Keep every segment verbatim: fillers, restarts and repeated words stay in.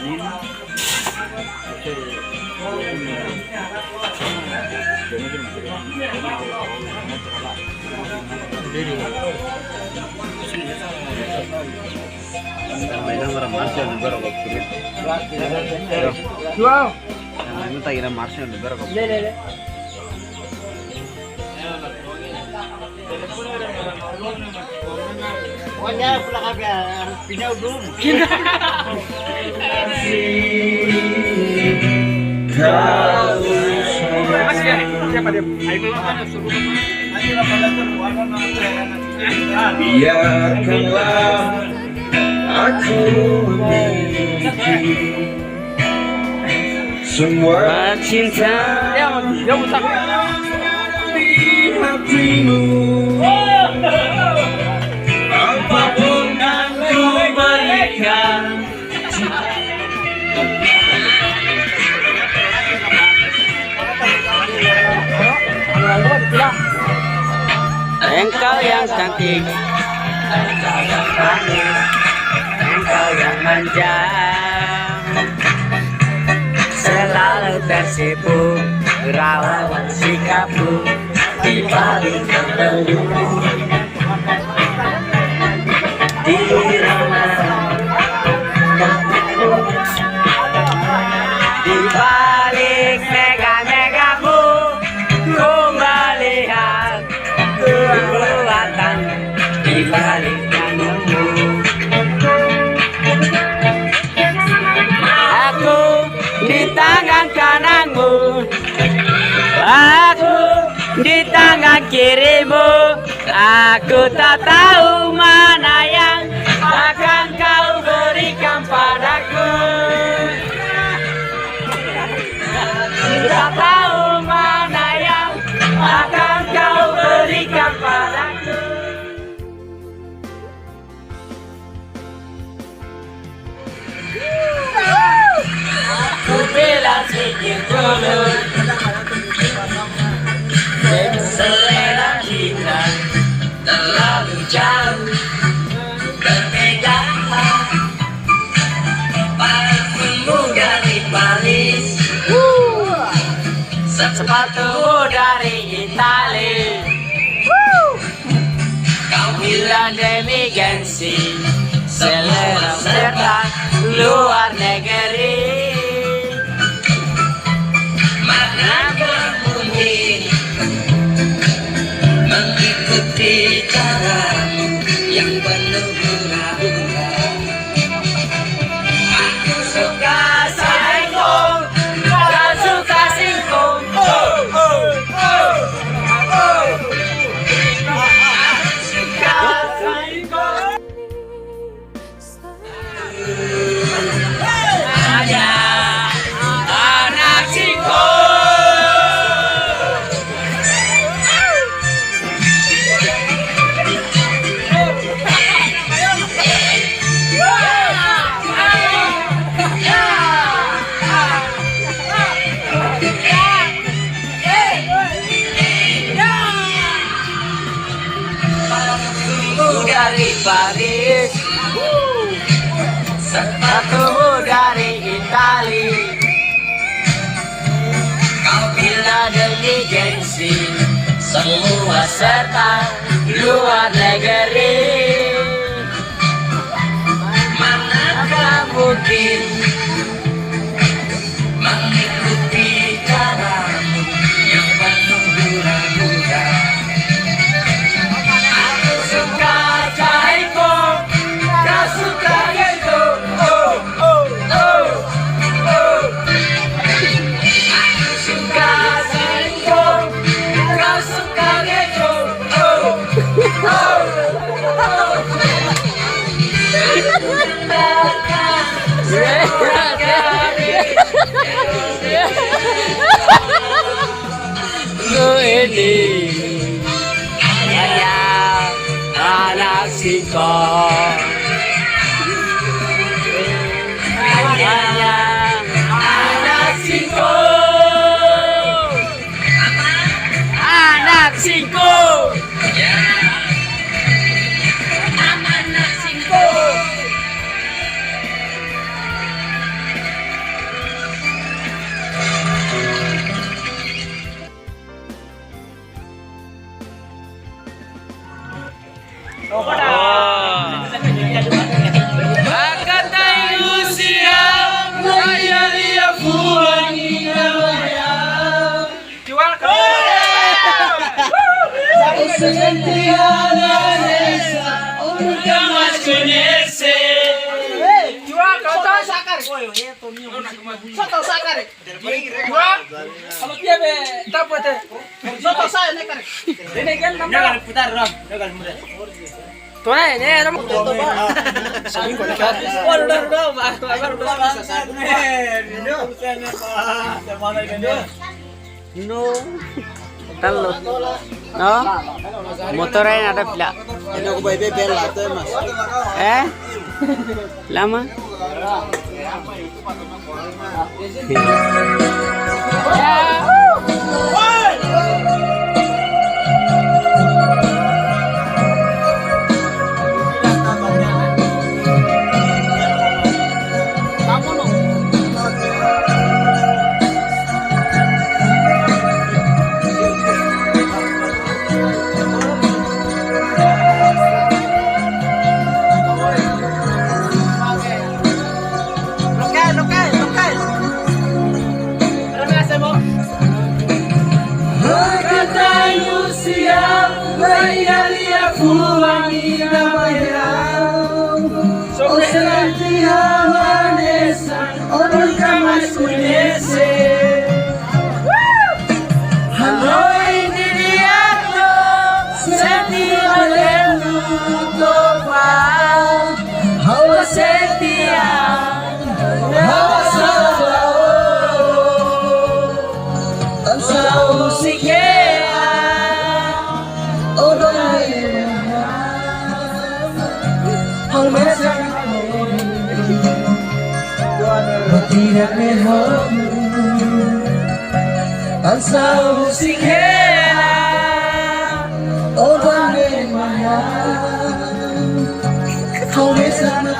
Yang lain orang Marcel juga rokok kulit. Jual. Yang lain tak kira Marcel juga rokok. Biarkanlah aku memiliki semua cinta di hatimu. Apapun yang ku berikan. Engkau yang cantik, engkau yang manis, engkau yang manja. Selalu tersipu raut sikapmu di balik kebelunggu. Di rumah, di balik mega-megamu, ku melihat kekuatan di balik tanganmu. Aku di tangan kananmu, aku di tangan kirimu. Aku tak tahu mana yang akan kau berikan padaku. Aku tak tahu mana yang akan kau berikan padaku. Ku bilang sedikit dulu, selera kita terlalu jauh berbeda. Parfummu dari Paris, sepatumu dari Itali. Kau bilang demi gengsi, selera serta luar negeri. Manakah mungkin mengikuti caramu yang penuh hura-hura? Aku suka saiko, kau suka singkong. Oh, oh, oh, oh. Aku suka saiko. Hanya anak singkong. Parfummu dari Paris, sepatumu dari Itali. Kau bilang demi gengsi, semua serta luar negeri. Manakah mungkin mengikuti caramu yang penuh hura-hura? Aku suka saiko, kau suka gento. Oh, oh, oh, oh. Aku suka saiko, kau suka gento. Oh, oh, oh. Ku ini hanya anak singkong. Hanya anak singkong. Anak singkong. Ya. Anak singkong. Hakata ilusi ha'u, rai liafuan ida-ne'e. Jual kau. Sente a natureza, nunca mais conhece. Jual kau tahu sakar. Só tahu sakar. Jual. Kalau dia be, tak buat deh. Só tahu saya ne'e kar. Ini kan nama. Jangan putar, Ram. Jangan mudah. Tuh, eh, ini, Ram. Order dong, Pak. Order dong, Pak. No. Talo. No? Motor ai ada pila. Ini aku baik bebel lah tuh, Mas. Eh? Lama? Hakata ilusi ha'u, rai liafuan ida-ne'e. Sente a natureza, nunca mais conhece. Hanoin di'ak, sente valendo topa. Ha'u sente a Ha'u sente a, ha'u sente a, o dona. Ha'u sente a, ha'u sente a, ha'u sente a, o dona. Ha'u sente a,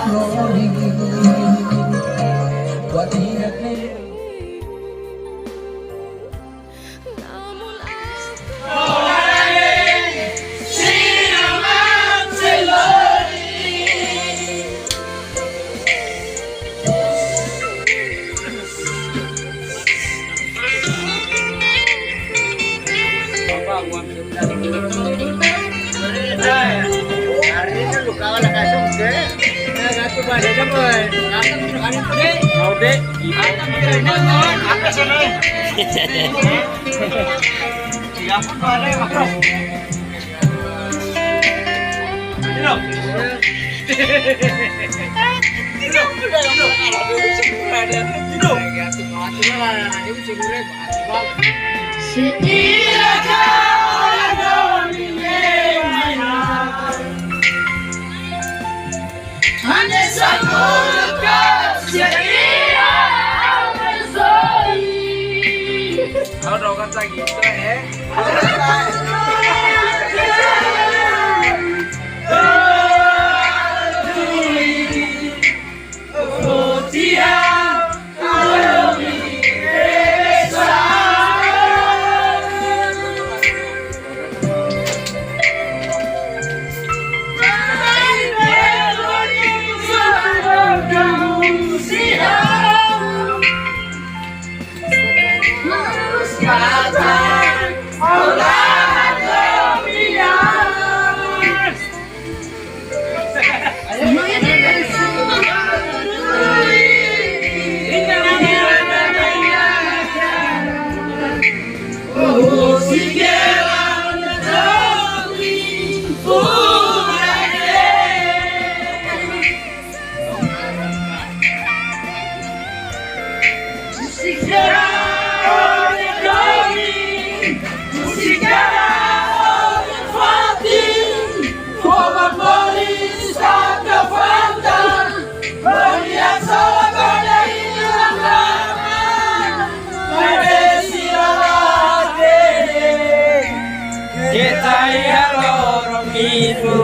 Kita ia lorong itu.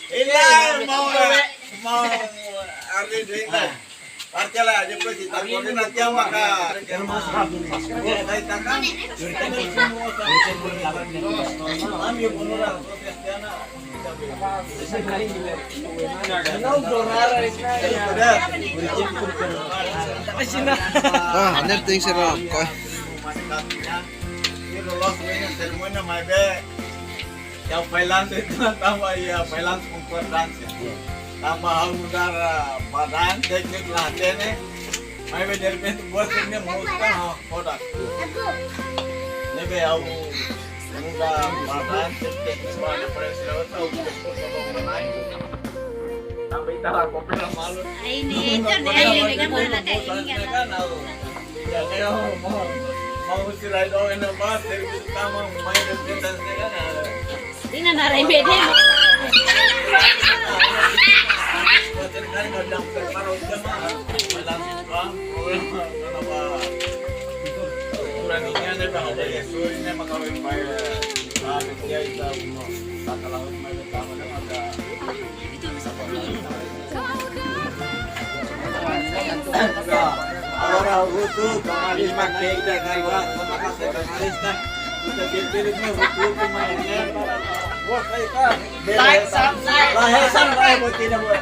Ila mau, mau, arni dua. Parte la, depois kita koordina tiang maka. Ami punura. Ah, another thing sih, Ram. Koi. Ini lolos ini semuanya, my bad. Ya, finance itu tambah, ya, finance konkordansia. Tambah hal mudar, eh, badan teknik la hatene. Mai be derrepente buat ini mau kan, ha, kodak. Ne'ebé ha'u muda badan teknik, badan presidente, ha'u ke kursu mengenai. Tambah ita la kopera malu. Ini, itu dia, ini kan, mana kayak ini kan. Kan, ha'u. Ya, kayak mau, mau, mau silai doang, enak banget, dari situ sama, main di pintas, ya kan, ada. Ina na rai bede. Agora o Ruto, com a mesma queita, caiu a, toma café da Marista, fica aquele, aquele, não, o Ruto, como é que é? Vou aceitar. Beleza. Vai, sai, sai. Vai, sai, vai, vou tirar, vou.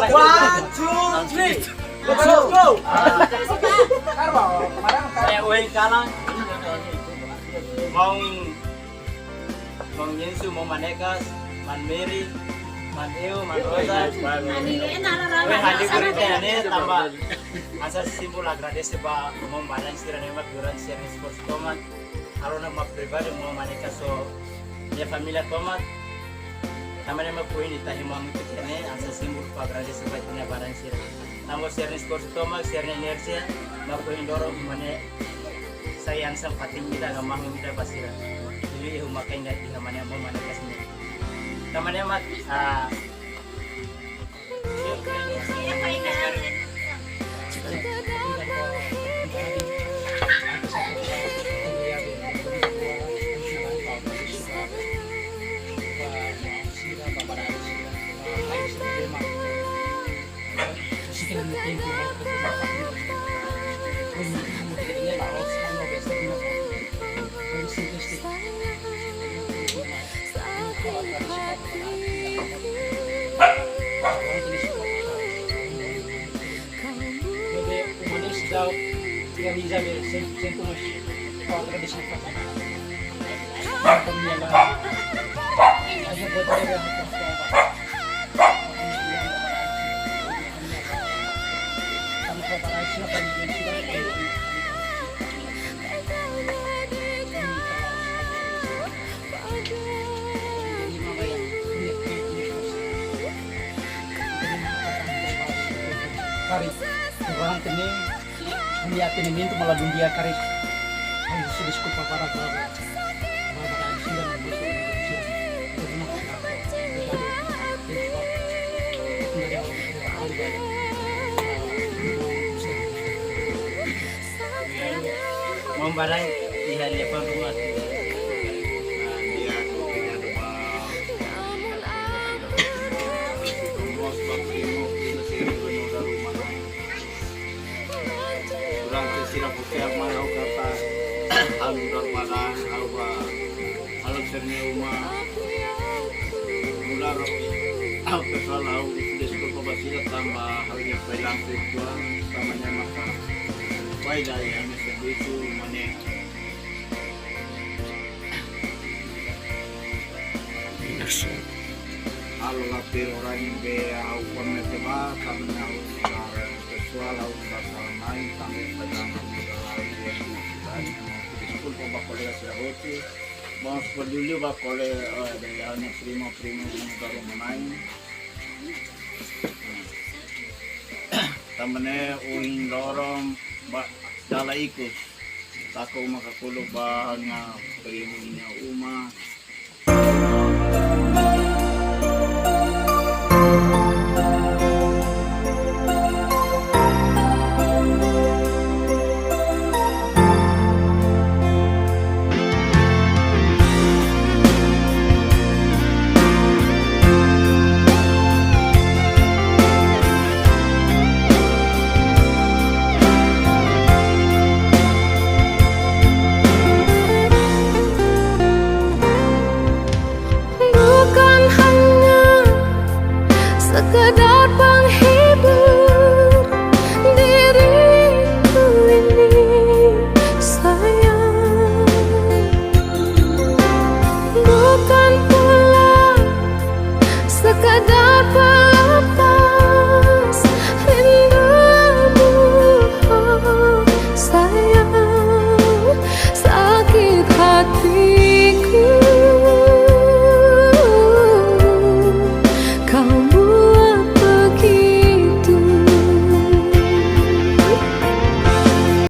One, two, three. Let's go. Saya Oe Kalang. Mau Maun Yensu, Maun Manekas, Maun Meri, Maun Eu, Maun Rosa. Ani, eh, nara rara. Oe, hadir sana. Tanba hanesan símbolu agradese ba maun barak sira ne'ebé mak durante sira-nia esforsu tomak. Halo ona mak pribadi, Maun Manekas ho nia família tomak. Tanba ne'e mak ohin ita hemu hamutuk iha ne'e, hanesan símbolu agradese ba ita-nia barak sira. Tanba sira-nia esforsu tomak, sira-nia enerjia, mak ohin doro mane sai hanesan fatin ida ka mahon ida ba sira. Jadi, iha uma kainda iha mane Maun Manekas ne'e. Tanba ne'e mak, ah, Karik, durante ne'e, ami atendimentu malah dundia karik. Ai, se deskulpa para, para. Mau barang di hari apa rumah? Durante sira fó fiar mai ha'u katak ha'u nu'udar badan, ha'u ba, ha'u sira-nia uma. Nu'udar ha'u pesoál ha'u deskulpa ba sira tanba ha'u-nia faidan virtuál, tanba ne'e maka falla iha ha'u-nia servisu mane. Halo la tuir oras ne'ebé ha'u komete ba, tanba ha'u pesoál ha'u ba salah mai, tanba faidan ha'u ba salah mai. Deskulpa ba kolega sira hotu. Vamos peduli ba kolega, eh, dari ha'u-nia primo, primo, primo baru menai. Tanba ne'e ohin loron ba dala ikus. Taka uma kakuluk ba ha'u-nia primo nia uma.